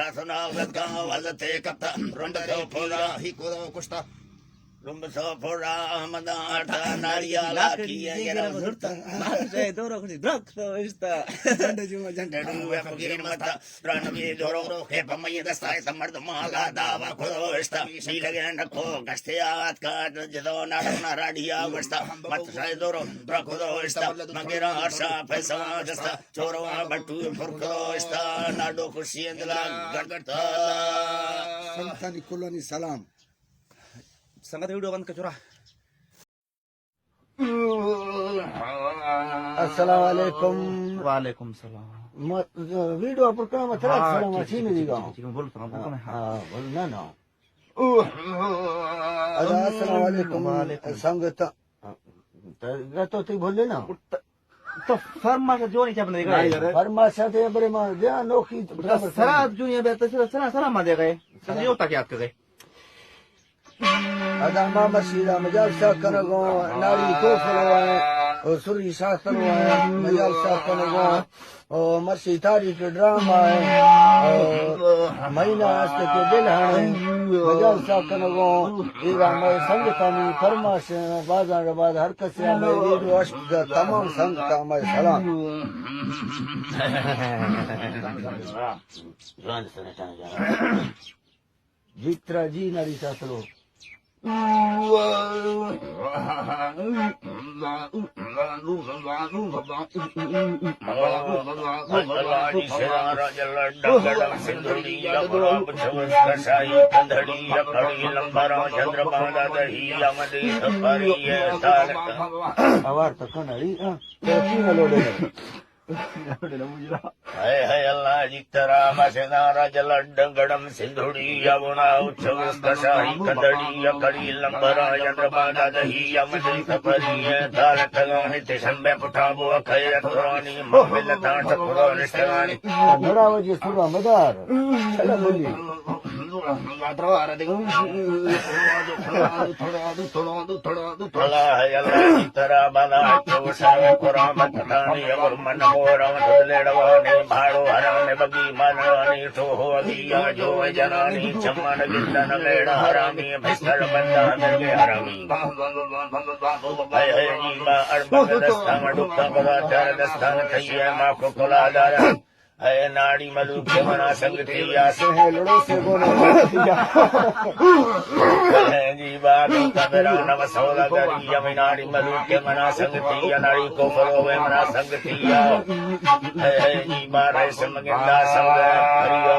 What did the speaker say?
رسنا وقت وزتے کپتا، رنڈ سو پورا ہی کو کشتا۔ رنب سو پورا احمد آٹا، ناڑی آلا کی ہے گرا زرتا۔ مات شاہ دورو کھڑی درک تو اشتا۔ جھنڈ جو جھنڈ ڈو ہے فقیر متا۔ رانوی دورو رو ہے پمئی دستا ہے، سمرد مالا داوا کھڑو اشتا۔ شیل گیا نکو گشتے آت کا جدو ناڑو نا راڈیا گشتا۔ مات شاہ دورو درک کھڑو اشتا۔ مگرا ارشا پیسہ دستا۔ چورو بٹو پر کھڑو اشتا۔ ناڈو خوشی اندلا گڑتا۔ سنگتانی کلانی سلام۔ سنگت ویڈیو بند کچورا۔ السلام علیکم۔ وعلیکم السلام۔ م-، ویڈیو پر کنا مطلب ہاں، سلام ٹھیک، اچھی ٹھیک، نہیں ٹھیک، گا۔ ٹھیک، ٹھیک، بول سلام، بول ہاں، کنا، ہاں۔ ہاں، بول نا، نا۔ السلام علیکم۔ وعلیکم۔ سنگت، تو تی بھولے نا۔ تو فرمائش جو نہیں چاپ نہیں گئے۔ فرمائش تے برے ما دیا نوکی۔ سرا جو نہیں بیتا، سرا، سرا، سرا ما دے گئے۔ سرا یو تک یاد کر گئے۔ ادا ما مرشی دا مجال سا کنگوں، ناڑی کوفلو ہے، او سری شاسترو ہے، مجال سا کنگوں، او مرشی تاریخ ڈرامہ ہے، او مہینہ است کہ دل ہے، مجال سا کنگوں، ایرا مئے سنگتانی فرمائش، بازاں بعد ہر کسی ہمیں ویڈیو عشق دا تمام سنگتاں مئے سلام۔ جی ترا جی ناڑی ساتلو۔ اوار تو کن اڑی، ہاں۔ تو کی نہ لوڑے۔ ہائے ہائے اللہ جی ترا مسنا رج لڈ گڑم سندھڑی یمنا اچھوس کشاہی کدڑی اکڑی لمبرا یندر بادا دہی یمدی سفری دار تگانی تشمبے پٹھا بو خیر قرآنی محفل تان سکرو نشتگانی۔ نڑا وجہ سورا مدار۔ چلا بولی۔ اللہ ہے اللہ کی طرح بنا، چوشان قرآن بتانی، اور من ہو رہا تھا لیڑوانی، بھاڑو حرام بگی مانانی، تو ہو ابھی یا جو جنانی، چمن گندن لیڑا حرامی، بستر بندہ مل گئے حرامی۔ اے اے نیما اربع دستان، ڈکا بدا چار دستان، تیے ما کو کلا دارا۔ اے ناڑی ملوک کے منا سنگتی یا سے ہے لڑو سے گونا۔ اے جی بابی کبرا نو سودا گری، اے ناڑی ملوک کے منا سنگتی یا، ناڑی کو فلو وے منا سنگتی یا۔ اے جی بارے سمگندا سنگ۔